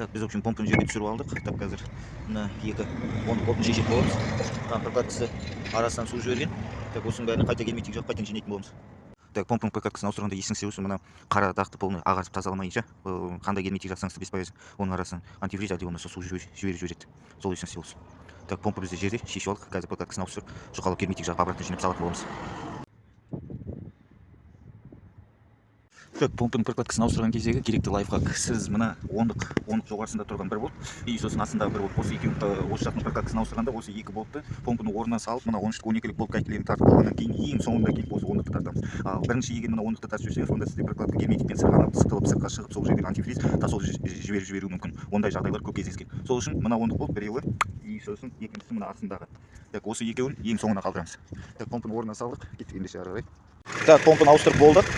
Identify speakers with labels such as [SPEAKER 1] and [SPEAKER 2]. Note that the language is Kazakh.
[SPEAKER 1] Так, біз, в общем, помпаны жерге түсіріп алдық. Так, қазір мына екі ондық болтын шешетін боламыз. Мына прокладкасы арасынан су жіберген. Так, осының бәрін қайта герметик жағып, қайтадан жинайтын боламыз. Так, помпаның прокладкасын ауыстырғанда есіңізде болсын, мына қара дақты полный ағартып тазаламайынша, қандай герметик жақсаңыз да бесполезно. Оның арасынан антифриз әлде болмаса су жіберіп жібереді. Сол есіңізде болсын. Так, помпа бізде жерде, шешіп алдық. Қазір прокладкасын ауыстырып, жұқалап герметик жағып, обратно жинап салатын боламыз. Так, помпаның прокладкасын ауыстырған кездегі керекті лайфхак: сіз мына ондық жоғарысында тұрған бір болт и сосын астындағы бір болт, осы екеуін, осы жақтың прокладкасын ауыстырғанда, осы екі болтты помпаның орнына салып, мына 13, 12-лік болт гайкілерін тартып болғаннан кейін, ең соңында келіп осы ондықты тартамыз. Ал бірінші егер мына ондықты тартып жіберсеңіз, онда сізде прокладка герметикпен сырғанап, сытылып, сыртқа шығып, сол жерден антифриз тасол жіберіп жіберуі мүмкін. Ондай жағдайлар көп кездескен. Сол үшін мына ондық болт біреуі и сосын екіншісі мына астындағы. Так, осы екеуін ең соңына қалдырамыз. Так, помпаны орнына салдық, кеттік ендеше ары қарай. Так, помпаны ауыстырып болдық.